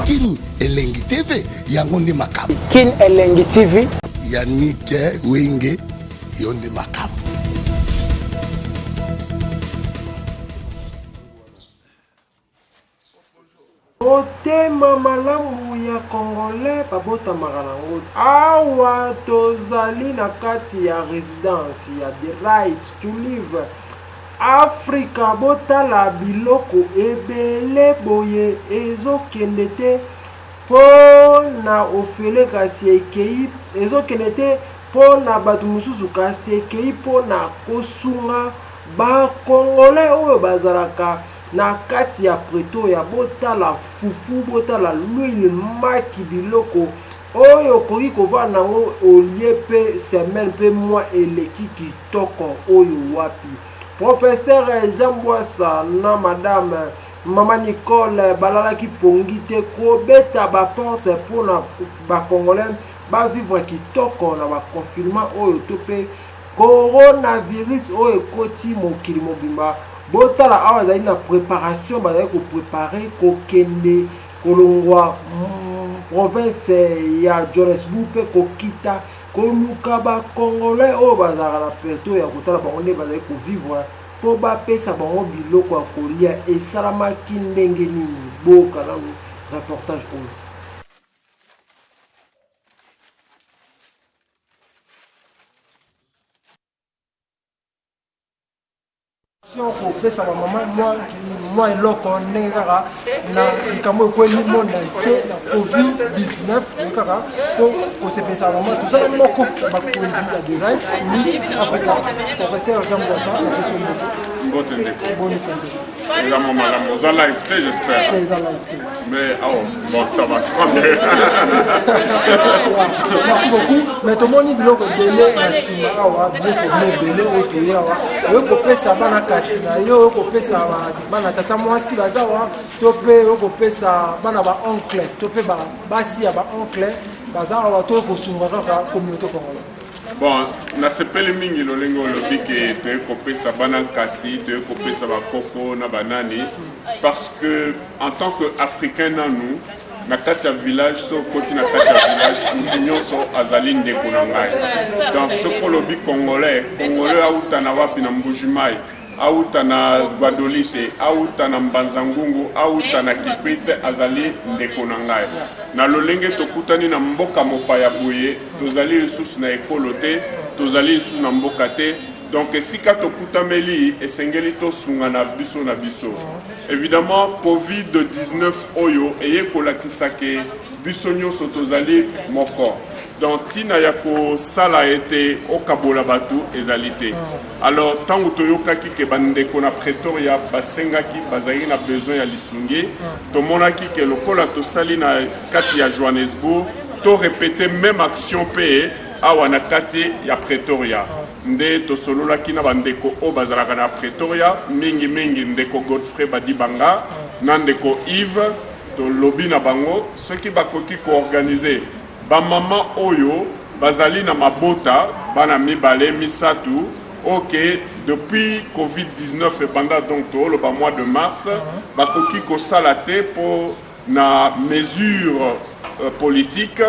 Kin Elengi TV yango nde makambo. Kin Elengi TV. Yannick Wenge yo nde makambo. Motema malamu ya congolais babotamaka nango awa tozali na kati ya residence ya the right to live Africa botala biloko ebele boye ezokende te po na ofele kasi ekeyi ezokende te po na bato mosusu kasi ekeyi po na kosunga ba congolais oyo bazalaka na kati ya Pretoria botala fufu botala l'huile maki biloko oyo okoki kovanda nango olie pe semaine pe mois eleki kitoko oyo wapi professeur Jean Bwasa na madame mama Nicole balalaki pongi te kobeta ba porte mpona ba congolais ba vivre kitoko na ba confinement oyo to pe coronavirus oyo ekoti mokili mobimba botala awa ezali na preparation bazali ko prepare kokende kolongwa province ya Johannesburg mpe kokita koluka ba congolais oyo bazalaka na Pretoria kotala bango nde bazali kovivre mpo bapesa bango biloko ya kolia esalamaki ndenge nini boyoka nanu reportage oyo. Kopesa ba mama mwa mwa eloko ndenge kaka na likambo ekweli monde entier na covid-19 oye kaka mpo kosepelisa mama tozala moko ya bakonzi ya the right to live africa professeur jean bwasa napesi yo mbote. Mbote ndeko. Boni sante? Eza mwa malamu. Oza live te, j'espère? Eza live te. Mais oh, bon, ça va très bien. Merci beaucoup. Mais tomoni biloko ebele na nsima awa, biloko ebele oyo toye awa. Oyo kopesa bana kasi na yo, oyo kopesa bana tata mwasi baza awa, to mpe oyo kopesa bana ba oncle, to mpe basi ya ba oncle baza awa, to kosunga kaka communauté congolaise. Bon, nasepeli mingi lolenge olobi ke toye kopesa bana nkasi, toye kopesa bakoko na banani, parce que en tant que africain nanu na kati ya village, soki okoti na kati ya village, mutu nyonso azali ndeko na ngai. Donc soki olobi congolais, congolais auta na wapi? Na Mbujimayi, auta na Gbadolite, auta na Mbanza-Ngungu, auta na Kikwit, azali ndeko na ngai. Na lolenge tokutani na mboka mopaya boye, tozali lisusu na ekolo te, tozali lisusu na mboka te. Donc esika tokutameli, esengeli tosungana biso na biso. Evidemment Covid-19 oyo eye kolakisa ke biso nyonso tozali moko. Donc tina ya kosala ete okabola bato ezali te. Alors tango toyokaki ke bandeko na Pretoria basengaki, bazalaki na besoin ya lisungi, tomonaki ke lokola tosali na kati ya Johannesburg, to repeter meme action pe awa na kati ya Pretoria. Nde tosololaki na bandeko oyo bazalaka na Pretoria, mingi mingi ndeko Godfrey Badibanga na ndeko Yves. Tolobi na bango soki bakoki ko organiser ba mama oyo bazali na mabota, bana mibale, misatu, oyo ke depuis Covid 19 ebanda, donc tooloba mois de mars, bakoki kosala te po na mesure politique,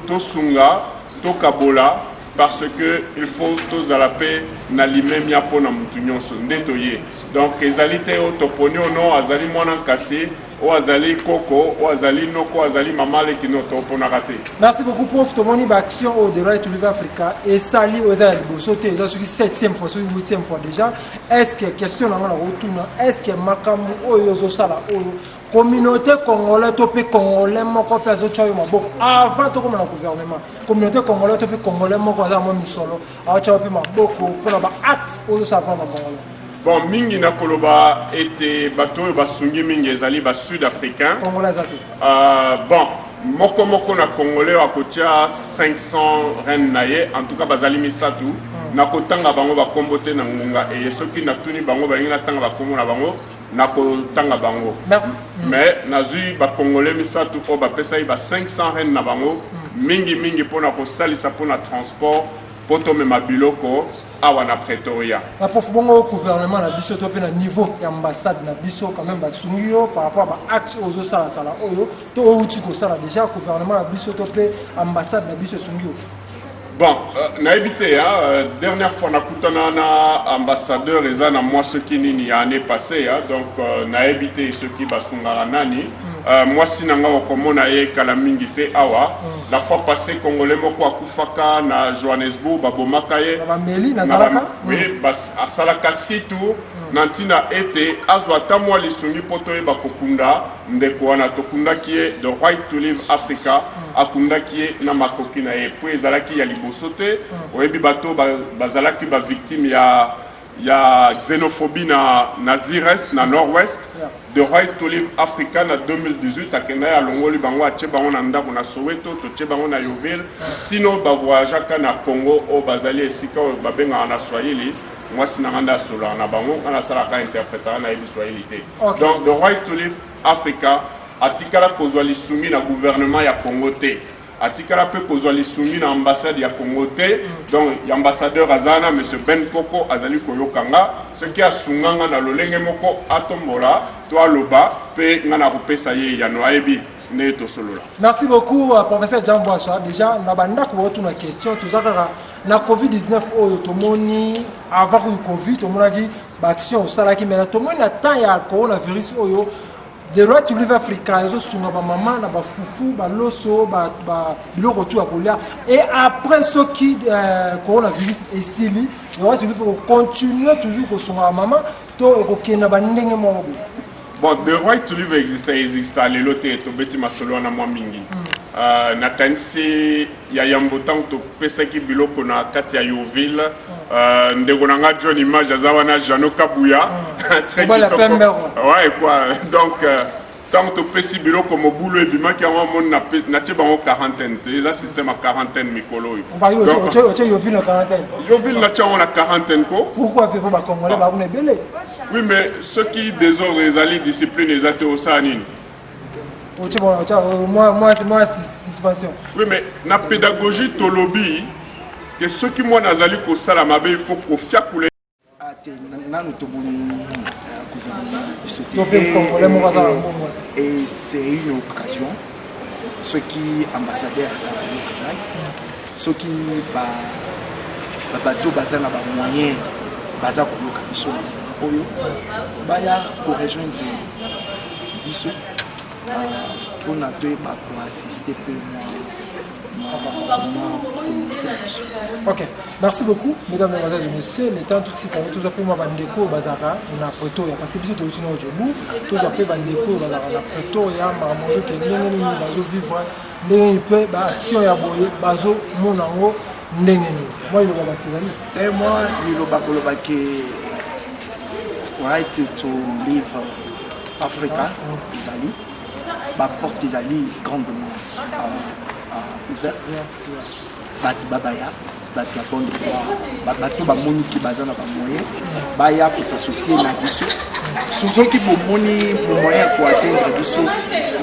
tosunga, tokabola, parce que il faut tozala pe na limemia po na mutu nyonso. Nde toye. Donc ezali te oyo toponi oyo non azali mwana nkasi, oyo azali koko, oyo azali noko, oyo azali mama leki, non, toponaka te. Merci beaucoup prof, tomoni ba action oyo The Right to Live Africa esali oyo eza ya liboso te, eza soki 7e fois soki 8e fois déjà. Est-ce que question na nga nakotuna, est-ce que makambo oyo ozosala oyo communauté congolais to pe congolais moko pe azotya yo maboko avant tokoma na gouvernement, communauté congolais to pe congolais moko aza mwa misolo aotya yo pe maboko mpona ba acte oyo ozosala mpona ba congolais? Bon, mingi nakoloba ete bato oyo basungi mingi ezali ba sud africain. Congolais aza te? Bon, moko moko na congolais oyo akotia 500 rand na ye, en tout cas bazali misatu. Nakotanga bango bakombo te na ngonga eye, soki natuni bango balingi natanga bakombo na bango, nakotanga bango. Mais nazwi ba congolais misatu oyo bapesaki ba 500 rand na bango, mingi mingi mpona kosalisa mpona transport. mpo tomema biloko awa na Pretoria. Na prof bongo gouvernement na biso to pe na niveau ya ambassade na biso quand même basungi yo par rapport ba actes ozo sala sala oyo to outi kosala déjà gouvernement na biso to pe ambassade na biso esungi yo. Bon, euh, nayebi te hein, euh, dernière fois nakutana na ambassadeur eza na mwa soki nini ya année passée hein, donc euh, nayebi te soki basungaka nani mm. Euh, mwasi na nga okomona ye kala mingi te awa mm. la fois passée congolais moko akufaka na Johannesburg babomaka ye oui, mm. asalaka situ mm. na ntina ete azwa ata mwa lisungi mpo toyeba kokunda ndeko wana tokundaki ye the right to live Africa mm. akundaki ye na makoki na ye mpo ezalaki ya liboso te mm. oyebi bato bazalaki ba victime ya ya xenophobie na, na Zires na nord-ouest yeah. The Right to Live Africa na 2018 akenda ye alongoli bango atie bango na ndako na Soweto totie bango na Yeoville yeah. tino bavoyageaka na Congo oyo bazali esika oyo babengaka na Swahili mwasi na nga nde asololaka na bango nga nasalaka interpretaka nayebi Swahili te okay. Donc The Right to Live Africa atikala kozwa lisungi na gouvernement ya Congo te Atikala pe kozwa lisungi na ambassade ya Congo te. Donc ambassadeur aza wana monsieur Ben Koko azali koyoka nga. Soki asunga nga na lolenge moko atombola to aloba pe nga nakopesa ye eyano ayebi ndenge tosolola. Merci beaucoup euh, professeur Jean Boissoa. Déjà na bandako baotuna question toza kaka na Covid-19 oyo tomoni avant kuyu Covid tomonaki ba action osalaki mais tomoni na temps ya coronavirus oyo The Right to Live Africa ezosunga ba mama na ba fufu ba loso ba, ba biloko tu ya kolia et après soki euh, coronavirus esili The Right to Live ekocontinue toujours kosunga ba mama to ekokende na bandenge moko boye. Bon, The Right to Live existe exista lelo te tobeti masolo wana mwa mingi mm. Uh, nakanisi ya yambo ntango topesaki biloko na kati ya Yeoville mm. uh, ndeko na nga John Image aza wana Jano Kabuya mm. très kitoko ouais quoi donc ntango uh, topesi biloko mobulu ebimaki yango amoni natie bango quarantaine te eza système ya quarantaine mikolo oyo Yeoville natie yango na quarantaine ko pourquoi pe po bacongolais bakuna ebele oui mais soki désordre ezali discipline eza te osala nini otie bon otia moi moi moi suspension oui mais na pédagogie tolobi ke soki mwana azali kosala mabe il faut kofiakula ah, te nanu tomoni euh, gouvernement na biso te et c'est une occasion soki ambassadeur aza koyoka ngai soki babato baza na bamoyen baza koyoka biso na oyo baya korejoindre biso mpona toyeba koassiste mpe mwa communauté na biso. Ok, merci beaucoup mesdames, mesdemoiselles et messieurs. Le temps tout tika tozwa mpe mwa bandeko oyo bazalaka na Pretoria parce que biso touti na Joburg, tozwa mpe bandeko oyo bazalaka na Pretoria makambo ezokende ndenge nini bazovivre ndenge nini mpe baaction ya boye bazomona yango ndenge nini. Mwa liloba bakisa ezali te mwa liloba koloba ke right to live Africa ezali ba porte ezali grandement euh, ouverte bato babaya bato ya bonne foi bato bamoni ke baza na bamoyen baya kosassocie na biso soki bomoni moyen ya koatteindre biso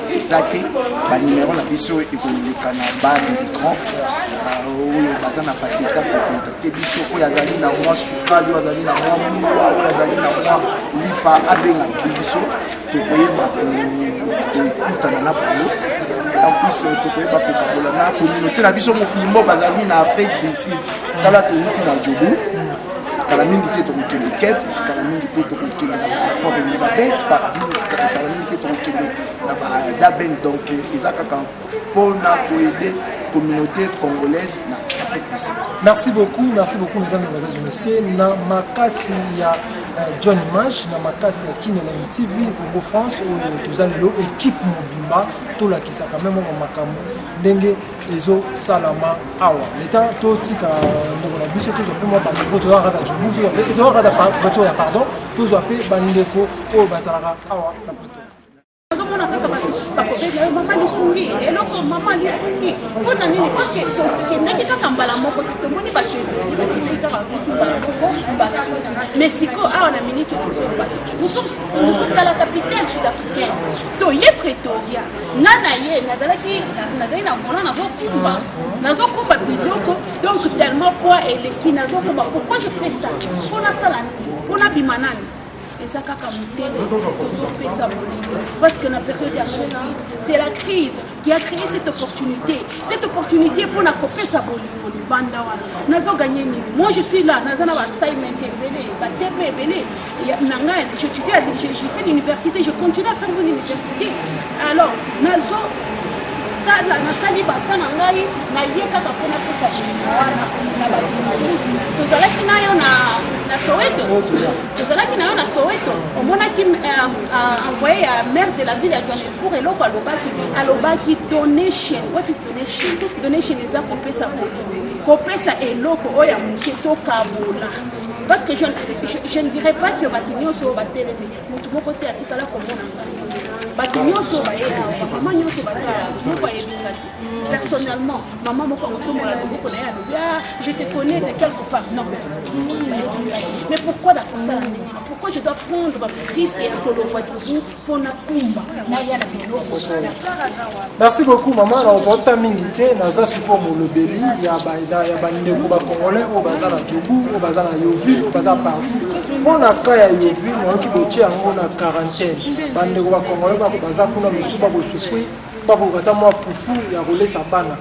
eza te banimero na biso ekoleka na bas de l'écran euh, oyo baza na facilité ya kocontacte biso oyo azali na mwa sukali oyo azali na mwa mungwa oyo azali na mwa lipa abenga biso tokoyeba kokutana na bango en plus tokoyeba kokabola na communauté na biso mobimbo bazali na afrique du sud tala towuti na jobu kala mingi te tokokende cape kala mingi te tokokende na port elizabeth kala mingi te tokokende na badaben donc eza kaka mpona koaide communauté congolaise na Afrique du Sud. Merci beaucoup, merci beaucoup mesdames, mesdemoiselles et messieurs. Na makasi ya euh, John Image, na makasi ya Kinelani TV, Congo France, oyo toza lelo équipe mobimba tolakisa quand même mwa makambo ndenge ezosalama awa. Le temps totika ndeko na biso tozwa mpe mwa bandeko tozwa kaka Joburg, tozwa kaka Pretoria, pardon, tozwa mpe bandeko oyo bazalaka awa na Pretoria. Ozomona kaka bato bakobela yo mama lisungi eloko mama lisungi mpo na nini parceke tokendaki kaka mbala moko te tomoni bato ebele bakendaki kaka mbala moko basuki mais sikoyo awa na miniti tozoloba nous sommes dans la capitale sud-africaine toye. Pretoria, nga na ye nazalaki, nazali na volant, nazokumba, nazokumba biloko, donc tellement poids eleki, nazokumba. Pourquoi je fais ça? Mpo nasala nini? Mpo nabima nani? Eza kaka motema tozopesa bolingo, parce que na période ya Covid, c'est la crise qui a créé cette opportunité, cette opportunité mpona kopesa bolingo libanda wana. Nazoganye nini? Moi, je suis là, naza na baassignment ebele, batepe ebele na ngai. J'étudie, j'ai fait l'université, je continue à faire mon université. Alors nazo tala, nasali bata na ngai, naye kaka mpona pesa bolingo wana na bato mosusu. Tozalaki na yo na Soweto, tozalaki na yo na Soweto, omonaki envoyé ya maire de la ville ya Johannesburg, eloko alobaki, alobaki donation. What is donation? Donation eza kopesa bolingo, kopesa eloko oyo ya moke, tokabola. Parce que je ne dirais pas que bato nyonso oyo batelemi, motu moko te atikala komona ngai. Bato nyonso oyo baye awa, bamama nyonso baza awa, motu moko ayebi nga te personnellement. Mama moko akotombola loboko na ye, alobi: "Ah, je te connais de quelque part." Non, bayebi nga te. Mais pourquoi nakosala ndenge wana? Pourquoi je dois prendre risque ya kolongwa Joburg mpona kumba, naya na biloko? Merci beaucoup, mama. Nazwa ta mingi te. Naza sikoyo molobeli ya bandeko bacongolais oyo baza na Joburg, oyo baza na Yeoville, oyo baza partout. Mpo na ka ya Yeoville, nayoki botie yango na quarantaine. Bandeko bacongolais baza kuna, mosusu bakosouffrir, bakoluka ata mwa fufu ya kolesa bana.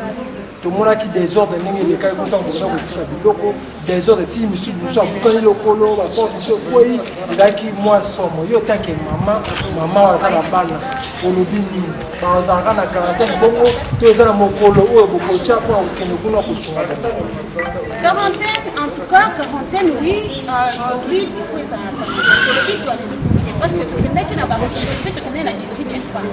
Tomonaki désordre ndenge elekaki po ntango bokenda kotika biloko, désordre ti misusu mosusu abukani lokolo, baporte mosusu ekwei, ezalaki mwa somo. Yo tant que mama, mama aza na bana, olobi nini? Bazalaka na quarantaine bongo to eza na mokolo oyo bokotya mpona kokende kuna kosunga bango? Quarantaine, en tout cas, quarantaine, oui. Covid, il faut ezala na quarantaine. Tolobi Johannesburg te, parce que tokendaki na mpe tokendaki na Regent Park,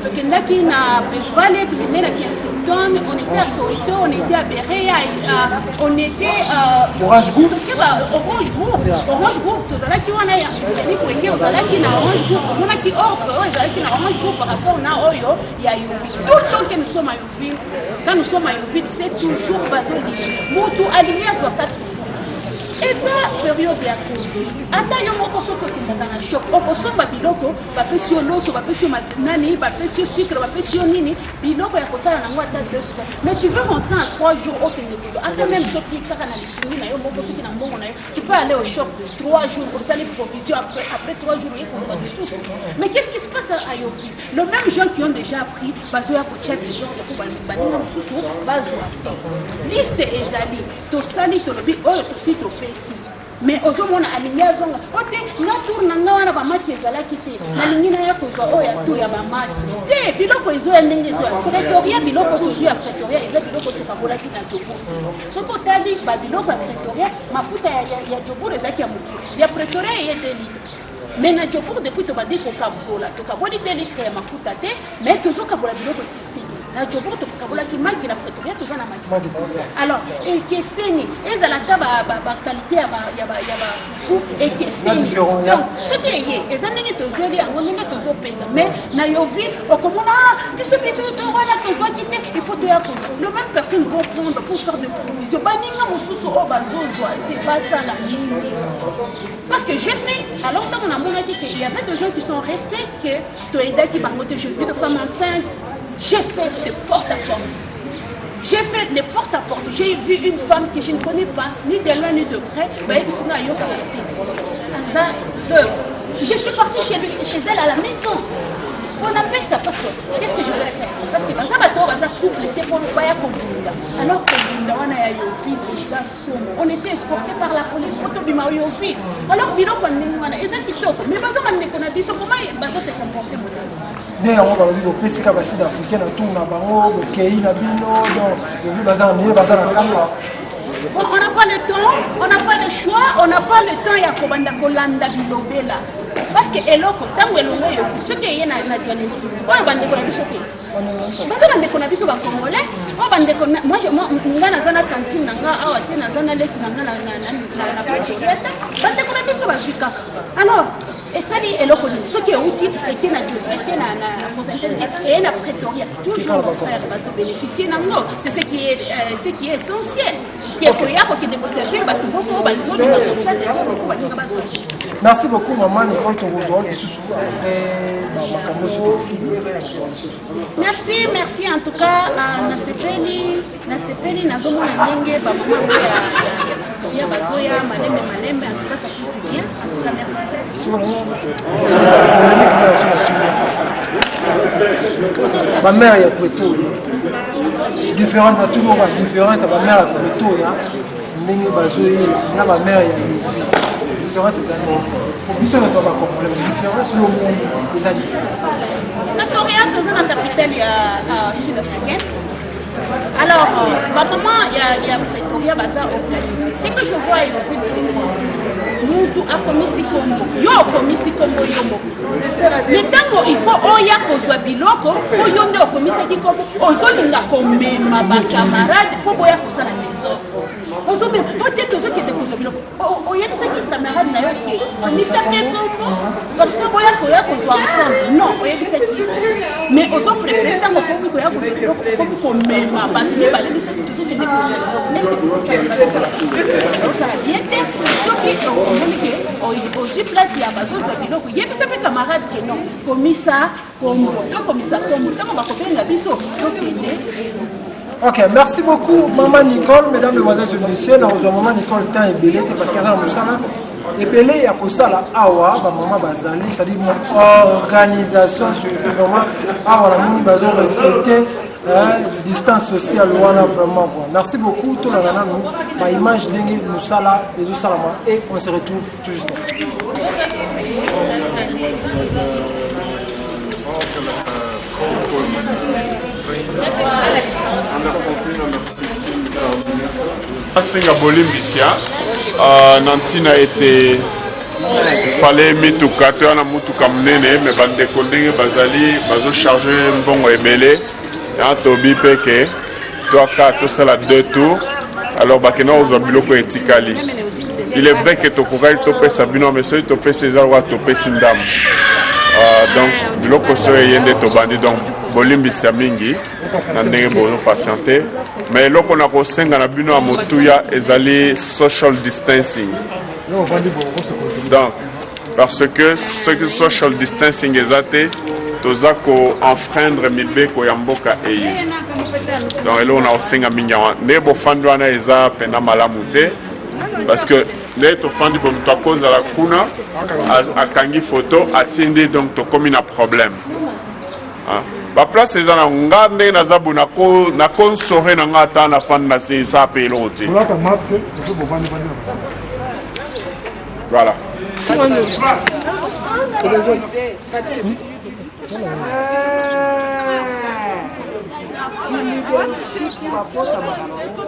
tokendaki na Brisbane, tokendaki na Kensington, on était à Soweto, on était à Berea, on était Orange Grove. Orange Grove, Orange Grove, tozalaki wana. Ya Yannick Wenge, ozalaki na Orange Grove, omonaki ordre oyo ezalaki na Orange Grove par rapport na oyo ya Yeoville. Tout le temps que nous sommes à Yeoville, quand nous sommes à Yeoville, c'est toujours bazolia. Motu alingi azwa 4 fois. Eza période ya Covid. Ata yo moko, soki okendaka na shop, okosomba biloko, bapesi yo loso, bapesi yo nani, bapesi yo sucre, bapesi yo nini, biloko ya kosala nango ata 2 semaines. Mais tu veux rentrer en 3 jours, okende kozwa ata même soki kaka na lisungi na yo moko, soki na mbongo na yo, tu peux aller au shop 3 jours, osali provision, après 3 jours oye kozwa lisusu. Mais qu'est-ce qui se passe à Yeoville? Le même gens qui ont déjà pris bazoya kotia désordre po baninga mosusu bazwa te. Liste ezali, tosali, tolobi oyo tosi topesi, mais ozomona alingi azonga o te. Nga tour na nga wana, bamaki ezalaki te, nalingi naya kozwa oyo ya tour ya bamaki te. Biloko ezoya ndenge ezoya. Pretoria, biloko tozwi ya Pretoria eza biloko tokabolaki na Joburg. Soki otali babiloko ya Pretoria, mafuta ya Joburg ezalaki ya moke, ya Pretoria eye 2 litre. Mais na Joburg, depuis tobandi kokabola, tokaboli 2 litre ya mafuta te, mais tozokabola biloko ekeseni. Na Joburg tokabolaki maki, na Pretoria toza na maki. Alors ekeseni, ezala ata baqualité ya bafufu ekeseni. Donc soki eye eza ndenge tozweli yango, ndenge tozopesa. Mais na Yeoville, okomona biso biso wana tozwaki te, il faut toya kozwa. Le même personne vont prendre pour faire de provision. Baninga mosusu oyo bazozwa te, basala nini? Parce que j'ai fait, alors ntango namonaki que il y avait des gens qui sont restés, que toyedaki bango te, je vis de femmes enceintes, j'ai fait de porte à porte. J'ai fait les porte à porte. J'ai vu une femme que je ne connais pas, ni de loin ni de près. Bayebisi nga ayokaka te. Aza veuve. Je suis partie chez elle à la maison. On a fait ça parce que qu'est-ce que je vais faire? Parce que baza bato baza souple te mpo baya kobunda. Alors kobunda wana ya Yeoville eza somo. On était escorté par la police po tobima Yeoville. Alors biloko ya ndenge wana eza kitoko, mais baza bandeko na biso, comment baza se comporter modèle? Nde yango balobi bopesika basud africain na tour na bango, bokei na bino, donc Yeoville baza na milieu, baza na kamba. Bon, on n'a pas le temps, on n'a pas le choix, on n'a pas le temps ya kobanda kolanda bilobela. Parce que eloko ntango elongo oyo, soki eye na Johannesburg, oyo bandeko na biso te, baza bandeko na biso bacongolais oyo bandeko. Nga naza na tantine na nga awa te, naza na leki na nga na Pretoria te. Bandeko na biso bazwi kaka. Alors Esali eloko nini soki euti eke na eke na na Rosenthalville eye na Pretoria toujours nos frères bazo bénéficier nango c'est ce qui est euh, ce qui est essentiel ke koya kokende koservir bato moko bazolinga kotya desordre mpo baninga bazwa. Merci beaucoup maman Nicole, tokozwa lisusu après makambo nyonso esili. Merci, merci en tout cas euh, nasepeli nasepeli nazomona ndenge bamama yango ya ya Pretoria bazoya malembe malembe en tout cas ça fait du bien en tout cas merci. Bamare ya Pretoria différence natuni oyo ba différence ya bamare ya Pretoria ndenge bazoyela na bamare ya Yeoville différence eza nini? Biso nyonso toza bacongolais, différence yo omoni eza nini? Pretoria toza na capitale ya uh, sud africaine. Alors euh, bamama ya, ya Pretoria baza organisé. Ce que je vois à Yeoville, c'est quoi? Mutu akomisi kombo, yo okomisi kombo yo moko, mais ntango il faut oya kozwa biloko po yo nde okomisaki kombo, ozolinga komema bacamarade mpo boya kosala desordre. Ozomema po te tozokende kozwa biloko, oyebisaki camarade na yo te komisa mpe kombo comme ça boya koya kozwa ensemble? Non, oyebisaki, mais ozo préféré ntango okomi koya kozwa biloko, okomi komema bato mibale, misato, tozokende kozwa biloko. Est-ce osala bien te? Soki omoni ke ozwi place ya bazozwa biloko, yebisa mpe camarade ke non, komisa kombo, tokomisa kombo, ntango bakobenga biso tokende. Ok, merci beaucoup Maman Nicole, mesdames, mesdemoiselles et messieurs. Na rejoint Maman Nicole temps ebele te parce qu'aza na mosala ebele ya kosala awa. Bamama bazali, c'est-à-dire organisation surtout vraiment awa namoni bazo respecter hein, distance sociale wana vraiment quoi. Merci beaucoup. Tolanda nanu ba image ndenge mosala ezosalama et on se retrouve tout juste. Asenga bolimbisia na ntina ete fale mituka toya na mutuka monene, me bandeko ndenge bazali bazocharge mbongo ebele ya tobi mpe ke toaka tosala deux tours. Alors bakenda kozwa biloko etikali. Il est vrai que tokokaki topesa bino, mais soki topesi eza lokola topesi ndambo. Donc biloko so eye nde tobandi. Donc bolimbisa mingi na ndenge bozopatiente, mais eloko na kosenga na bino ya motuya ezali social distancing. Donc parce que soki social distancing eza te, toza ko-enfreindre mibeko ya mboka eye. Donc eloko na kosenga mingi yango, ndenge bofandi wana eza mpena malamu te, parce que nde tofandi bo, moto akozala kuna akangi photo atindi, donc tokomi na problème. Baplace eza na nga ndenge naza boye, nakonsore na nga ata nafandi na se, esa mpe eloko te. Voilà. Leadership babotamaka nango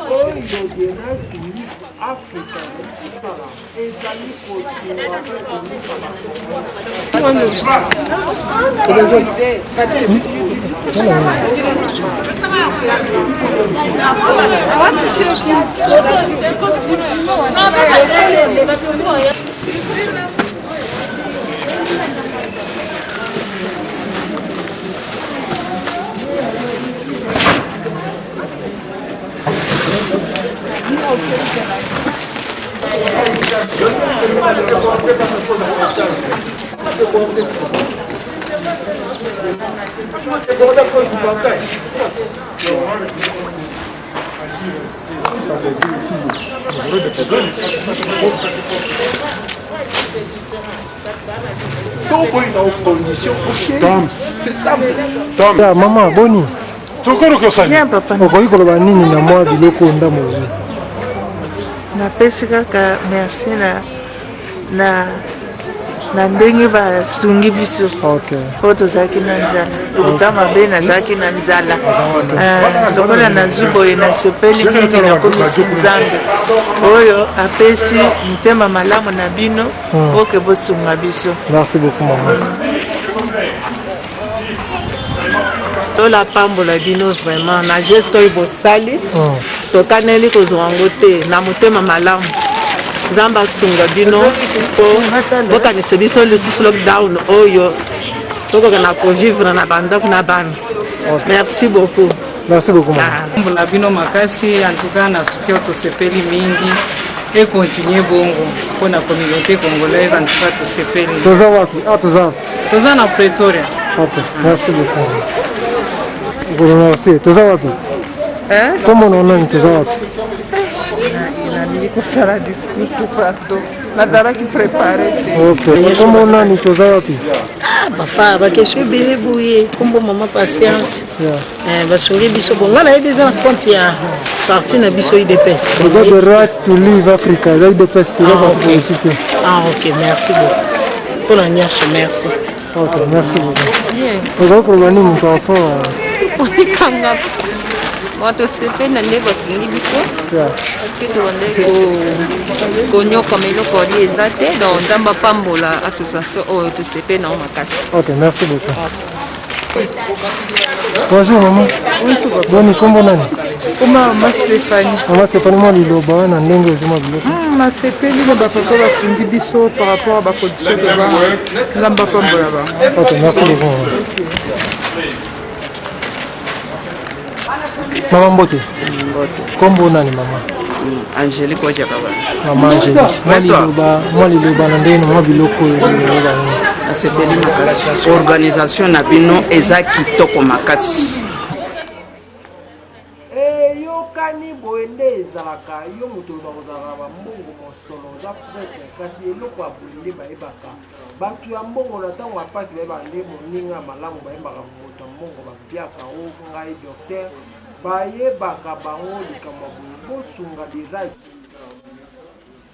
oyo The Right to Live Africa kosala ezali kosunga mpe komisa Ya mama, boni? Bien, papa. Okoki koloba nini na mwa biloko ndambo ozwi? Napesi kaka merci na ndenge basungi biso po tozalaki na nzala, lokuta mabe, nazalaki na nzala. Lokola nazwi boye, nasepeli mingi. Nakomisi Nzambe oyo apesi motema malamu na bino oke bosunga biso. Merci beaucoup, mama. Tola pambola bino vraiment na geste oyo bosali. Tokaneli kozwa yango te na motema malamu. Nzambe asunga bino mpo bokanisa biso lisusu lockdown oyo tokoka na kovivre na bandako na bana. Merci beaucoup. Merci beaucoup mama. Pambola bino makasi en tout cas na soutien tosepeli mingi et continuer bongo mpo na communauté congolaise en tout cas tosepeli. Toza wapi? Ah toza wapi? Toza na Pretoria. Ok, merci beaucoup. Merci. Toza wapi? Hein? Kombo na nani toza wapi? Nalingi kosala discours te pardon. Nazalaki prépare te. Ok. Kombo nani toza wapi? Ah papa, ba question ebele boye. Kombo mama Patience. Yeah. Eh, basungi biso bon nga nayebi eza na compte ya parti na biso idps. Eza the right to live Africa, eza idps te, eza Ah, parti ok. politique te. Ah ok, merci beaucoup. Mpona nyonso merci. Ok, merci beaucoup. Okoki koloba nini par rapport à Olikanga bon tosepeli na nde basungi biso Yeah. parce que tobandaki konyokama eloko ali eza te donc nzambe apambola association oyo tosepeli nango makasi. Ok, merci beaucoup. Bonjour maman. Boni kombo nani? Koma mama Stéphanie. Mama Stéphanie mwa liloba wana ndenge ozwi mwa biloko. Nasepeli na bapapa basungi biso par rapport ya bacondition toza nzambe apambola bango. Ok, merci beaucoup. Mama mbote. Mbote. Kombo nani mama? Angélique Ojakaba. Mama Angélique. Mwa liloba, mwa liloba na ndenge mwa biloko oyo liloba nini? Nasepeli makasi. Organisation na bino eza kitoko makasi. Eyokani boye nde ezalaka yo moto oloba kozalaka na bambongo mosolo oza pretre kasi eloko ya boye nde bayebaka bato ya mbongo na ntango ya mpasi bayebaka nde moninga ya malamu bayembaka moto ya mbongo babiaka o ngai docteur bayebaka bango likambo ya boye bosunga the right.